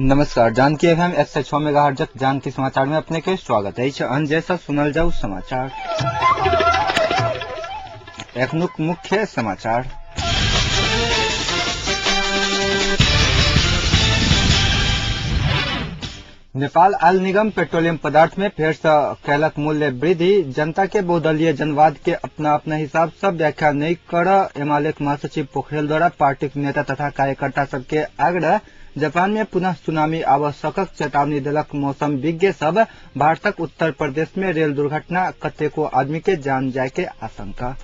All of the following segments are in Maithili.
नमस्कार, Janaki F M 106 megahertz Janaki समाचार में अपने के स्वागत अछि। अंजय से सुनल जाऊ समाचार। एखनुक मुख्य समाचार। नेपाल आयल निगम पेट्रोलियम पदार्थ में फेर से कैलक मूल्य वृद्धि। जनता के बहुदलीय जनवाद के अपना अपना हिसाब से व्याख्या नहीं कर एमाले महासचिव पोखरेल द्वारा पार्टी के नेता तथा कार्यकर्ता सबके आग्रह। जापान में पुनः सुनामी आवश्यकक चेतावनी देलक मौसम विज्ञ सब। भारतक उत्तर प्रदेश में रेल दुर्घटना, कतेको आदमी के जान जाय के आशंका।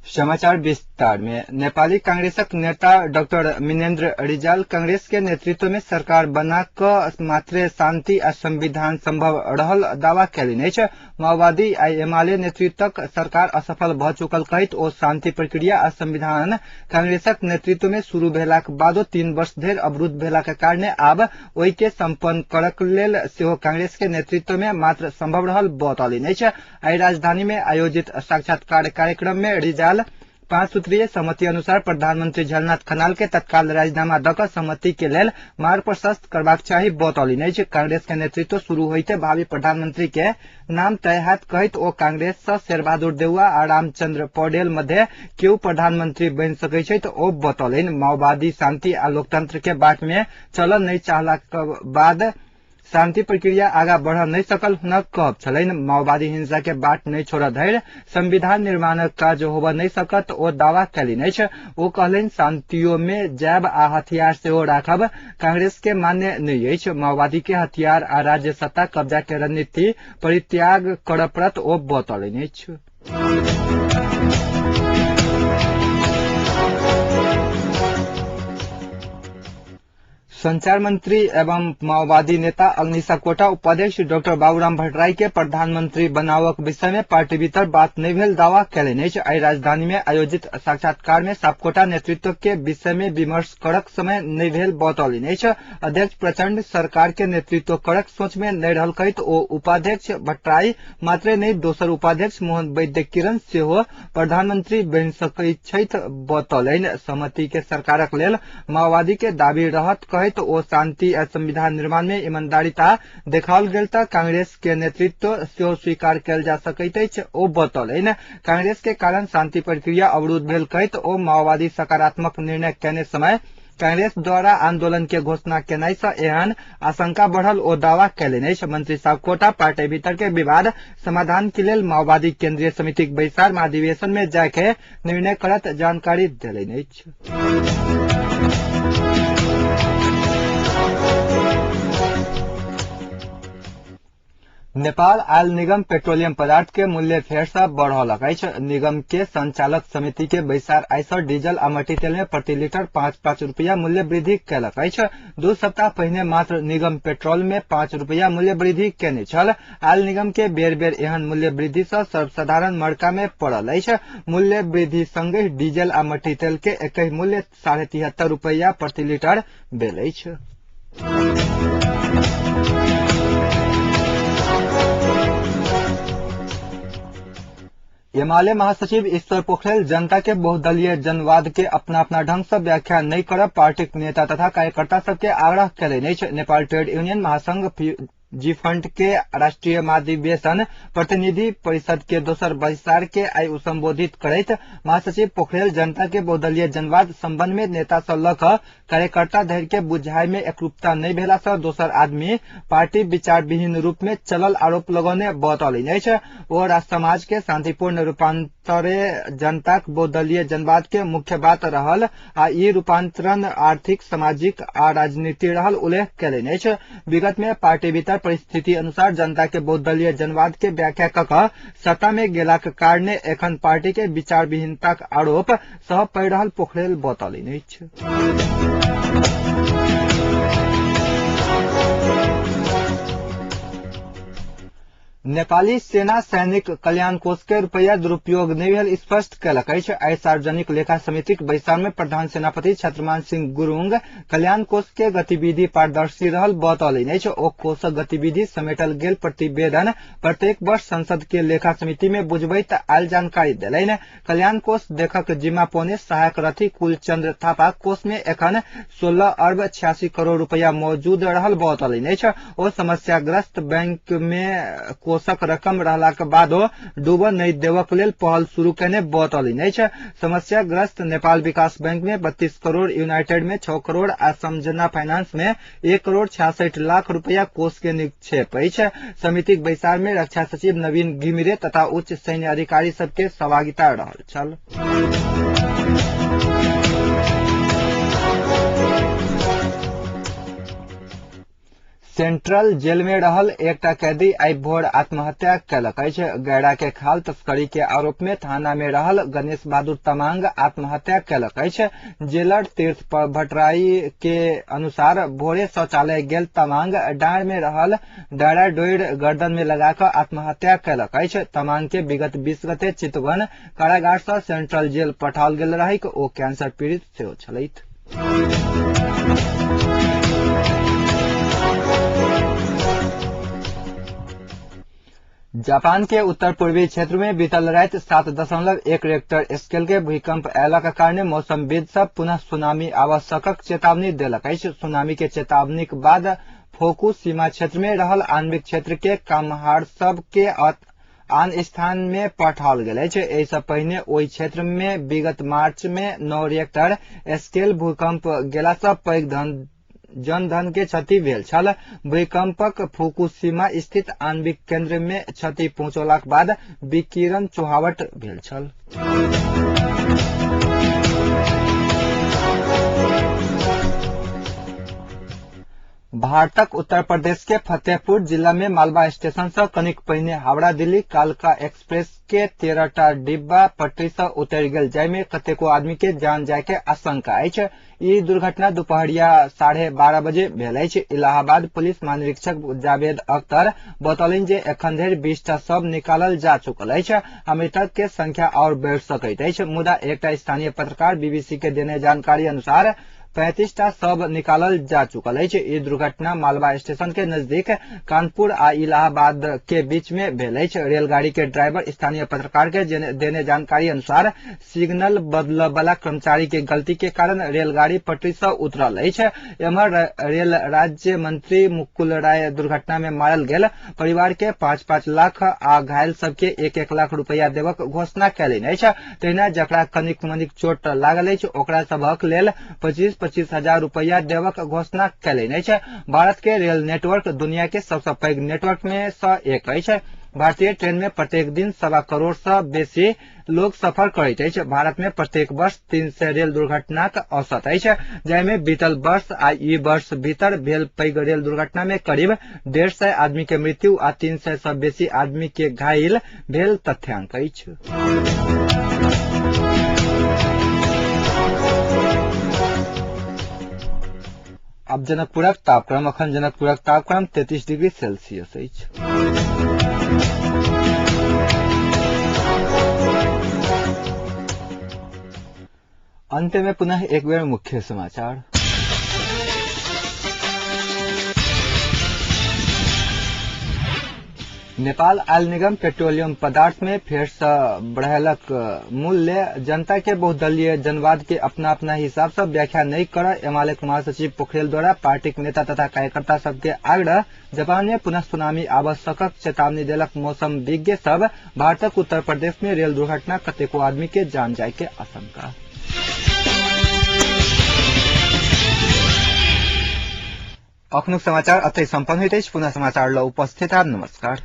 समाचार विस्तार में नेपाली कांग्रेसक नेता डॉक्टर मिनेन्द्र रिजाल कांग्रेस के नेतृत्व में सरकार बना कऽ मात्रे शांति आ संविधान संभव रहल दावा कयलनि अछि। माओवादी आ एमाले नेतृत्वक सरकार असफल भऽ चुकल कहैत ओ शांति प्रक्रिया आ संविधान कांग्रेसक नेतृत्व में शुरू भेलाक बादो 3 वर्ष धरि अवरुद्ध भेलाक कारणे आब ओहि के सम्पन्न करक लेल सेहो कांग्रेस के नेतृत्व में मात्र संभव रहल बतौलनि अछि। आइ राजधानी में आयोजित साक्षात्कार कार्यक्रम में रिजाल 5 सूत्रीय सहमति अनुसार प्रधानमंत्री झलनाथ खनाल के तत्काल राजीनामा दऽ कऽ सहमति के लेल मार्ग प्रशस्त करबाक चाही बतौलनि अछि। कांग्रेस के नेतृत्व शुरू होइते भावी प्रधानमंत्री के नाम तय हैत कहैत ओ कांग्रेस सँ शेरबहादुर देउवा आ रामचंद्र पौडेल मध्य केओ प्रधानमंत्री बनि सकैत छथि ओ बतौलनि। माओवादी शांति आ लोकतंत्र के बाट में चलऽ नहि चाहलाक बाद शांति प्रक्रिया आगा बढ़ नहि सकल हुनक कहब छलनि। माओवादी हिंसा के बाट नहि छोड़ऽ धरि संविधान निर्माणक काज होबऽ नहि सकत ओ दावा कयलनि अछि। ओ कहलनि, शांतियो में जायब आ हथियार सेहो राखब कांग्रेस के मान्य नहि अछि। माओवादी के हथियार आ राज्य सत्ता कब्जा के रणनीति परित्याग करऽ पड़त ओ बतौलनि अछि। संचार मंत्री एवं माओवादी नेता अग्नि सापकोटा उपाध्यक्ष डॉक्टर बाबूराम भट्टराई के प्रधानमंत्री बनावक विषय में पार्टी भीतर बात नहीं भेल दावा कयलनि अछि। आइ राजधानी में आयोजित साक्षात्कार में सापकोटा नेतृत्व के विषय में विमर्श करक समय नहीं भेल बतौलनि अछि। अध्यक्ष प्रचंड सरकार के नेतृत्व करक सोच में नहीं रहल कहैत ओ उपाध्यक्ष भट्टराई मात्रे नहीं दोसर उपाध्यक्ष मोहन वैद्य किरण सेहो प्रधानमंत्री बनि सकैत छथि बतौलनि। सहमति के सरकारक लेल माओवादी के दाबी रहत कहैत ओ शांति आ संविधान निर्माण में ईमानदारिता देखाओल गेल तऽ कांग्रेस के नेतृत्व सेहो स्वीकार कयल जा सकैत अछि ओ बतौलनि। कांग्रेस के कारण शांति प्रक्रिया अवरुद्ध भेल कहैत ओ माओवादी सकारात्मक निर्णय कयने समय कांग्रेस द्वारा आंदोलन के घोषणा केनाइ सँ एहन आशंका बढ़ल ओ दावा कयलनि अछि। मंत्री सापकोटा पार्टी भीतर के विवाद समाधान के लेल माओवादी केंद्रीय समितिक बैसार महाधिवेशन में जाय के निर्णय करत जानकारी देलनि अछि। नेपाल आयल निगम पेट्रोलियम पदार्थ के मूल्य फेर से बढ़ौलक अछि। निगम के संचालक समिति के बैसार आइ से डीजल आ मट्टी तेल में प्रति लीटर 5-5 रुपया मूल्य वृद्धि कयलक अछि। 2 सप्ताह पहिने मात्र निगम पेट्रोल में 5 रुपया मूल्य वृद्धि केने छल। आयल निगम के बेर बेर एहन मूल्य वृद्धि से सर्वसाधारण मड़का में पड़ल अछि। मूल्य वृद्धि संगहि डीजल आ मट्टी तेल के एकहि मूल्य 73.5 रुपया प्रति लीटर भेल अछि। एमाले महासचिव ईश्वर पोखरेल जनता के बहुदलीय जनवाद के अपना अपना ढंग से व्याख्या नहीं करब पार्टीक नेता तथा कार्यकर्ता सबके आग्रह कयलनि अछि। नेपाल ट्रेड यूनियन महासंघ जी फंड के राष्ट्रीय महाधिवेशन प्रतिनिधि परिषद के दोसर बैसार के आइ संबोधित करैत महासचिव पोखरेल जनता के बहुदलीय जनवाद संबंध में नेता से लऽ कऽ कार्यकर्ता धरि के बुझाइ में एकरूपता नहि भेला से दोसर आदमी पार्टी विचार विहीन रूप में चलल आरोप लगौने बतौलनि अछि। ओ राष्ट्र समाज के शांतिपूर्ण रूपांतरे जनताक बहुदलीय जनवाद के मुख्य बात रहल आ ई रूपांतरण आर्थिक, सामाजिक आ राजनीति रहल उल्लेख कयलनि अछि। विगत में पार्टी भीतर परिस्थिति अनुसार जनता के बहुदलीय जनवाद के व्याख्या कऽ कऽ सत्ता में गेलाक कारणे एखन पार्टी के विचार विहीनताक आरोप सह पड़ि रहल पोखरेल बतौलनि अछि। नेपाली सेना सैनिक कल्याण कोष के रुपैया दुरुपयोग नहि भेल स्पष्ट कयलक अछि। आइ सार्वजनिक लेखा समितिक बैसार में प्रधान सेनापति छत्रमान सिंह गुरूंग कल्याण कोष के गतिविधि पारदर्शी रहल बतौलनि अछि। ओ कोषक गतिविधि समेटल गेल प्रतिवेदन प्रत्येक वर्ष संसद के लेखा समिति में बुझबैत आयल जानकारी देलनि। कल्याण कोष देखक जिम्मा पौने सहायक रथी कुलचंद्र थापा कोष में एखन 16 अर्ब 86 करोड़ रुपैया मौजूद रहल बतौलनि अछि। ओ समस्याग्रस्त बैंक में कोषक रकम रहलाक बादो डूबऽ नहि देबक लेल पहल शुरू केने बतौलनि अछि। समस्याग्रस्त नेपाल विकास बैंक में 32 करोड़, यूनाइटेड में 6 करोड़ आ समझना फाइनेंस में 1 करोड़ 66 लाख रुपैया कोष के निक्षेप अछि। समितिक बैसार में रक्षा सचिव नवीन घिमिरे तथा उच्च सैन्य अधिकारी सबके सहभागिता रहल छल। सेंट्रल जेल में रहल एकटा कैदी आइ भोर आत्महत्या कयलक अछि। गैरा के खाल तस्करी के आरोप में थाना में रहल गणेश बहादुर तमांग आत्महत्या कयलक अछि। जेलर तीर्थ भट्टराई के अनुसार भोरे शौचालय गेल तमांग डाँड़ में रहल डारा डोर गर्दन में लगा कऽ आत्महत्या कयलक अछि। तमांग के विगत 20 गते चितवन कारागार सँ सेंट्रल जेल पठाओल गेल रहैक। ओ कैंसर पीड़ित सेहो छलथि। जापान के उत्तर पूर्वी क्षेत्र में बीतल राति 7.1 रेक्टर स्केल के भूकंप अयलाक कारणे मौसमविद सब पुनः सुनामी आवश्यकक चेतावनी देलक अछि। सुनामी के चेतावनीक बाद फोकुशिमा क्षेत्र में रहल आणविक क्षेत्र के कम्हार सब के आन स्थान मे पठाओल गेल अछि। एहि सँ पहिने ओहि क्षेत्र मे विगत मार्च मे 9 रेक्टर स्केल भूकंप गेला सँ पैघ जनधन के क्षति भेल छल। भूकंपक फुकुशिमा स्थित आणविक केंद्र मे क्षति पहुंचौलाक बाद विकिरण चुहावट भेल छल। भारतक उत्तर प्रदेश के फतेहपुर जिला में मालवा स्टेशन से कनिक पहिने हावड़ा दिल्ली कालका एक्सप्रेस के 13 टा डिब्बा पटरी से उतरि गेल, जाहिमे कतेको आदमी के जान जाय के आशंका अछि। ई दुर्घटना दुपहरिया 12:30 बजे भेल अछि। इलाहाबाद पुलिस महानिरीक्षक जावेद अख्तर बतौलनि जे एखन धरि 20 टा शव निकालल जा चुकल अछि आ मृतक के संख्या आओर बढ़ि सकैत अछि। मुदा एकटा स्थानीय पत्रकार बीबीसी के देने जानकारी अनुसार 35 टा शव निकालल जा चुकल अछि। ई दुर्घटना मालवा स्टेशन के नजदीक कानपुर आ इलाहाबाद के बीच में भेल अछि। रेलगाड़ी के ड्राइवर स्थानीय पत्रकार के देने जानकारी अनुसार सिग्नल बदलऽ वाला कर्मचारी के गलती के कारण रेलगाड़ी पटरी से उतरल अछि। एम्हर रेल राज्य मंत्री मुकुल राय दुर्घटना में मारल गेल परिवार के 5-5 लाख आ घायल सबके 1-1 लाख रुपया देबक घोषणा कयलनि अछि। तहिना जकरा कनिक मनिक चोट लागल अछि ओकरा सबहक लेल 25-25 हजार रुपया देबक घोषणा कयलनि अछि। भारत के रेल नेटवर्क दुनिया के सबसँ पैघ नेटवर्क में सँ एक अछि। भारतीय ट्रेन में प्रत्येक दिन 1.25 करोड़ सँ बेसी लोग सफर करैत अछि। भारत में प्रत्येक वर्ष 300 रेल दुर्घटनाक औसत अछि, जाहिमे बीतल वर्ष आ ई वर्ष भीतर भेल पैघ रेल दुर्घटना में करीब 150 आदमी के मृत्यु आ 300 सँ बेसी आदमी के घायल भेल तथ्यांक अछि। आब जनकपुरक तापक्रम। अखन जनकपुरक तापक्रम 33 डिग्री सेल्सियस अछि। अंत में पुनः एक बेर मुख्य समाचार। नेपाल आयल निगम पेट्रोलियम पदार्थ में फेर से बढ़ेलक मूल्य। जनता के बहुदलीय जनवाद के अपना अपना हिसाब से व्याख्या नहीं कर एमाले महासचिव पोखरेल द्वारा पार्टीक नेता तथा कार्यकर्ता सबके आग्रह। जापान में पुनः सुनामी आवश्यकक चेतावनी देलक मौसम विज्ञ सब। भारतक उत्तर प्रदेश में रेल दुर्घटना, कतेको आदमी के जान जाय के आशंका। अखनुक समाचार अतै सम्पन्न होइत अछि। पुनः समाचार ल उपस्थित। नमस्कार।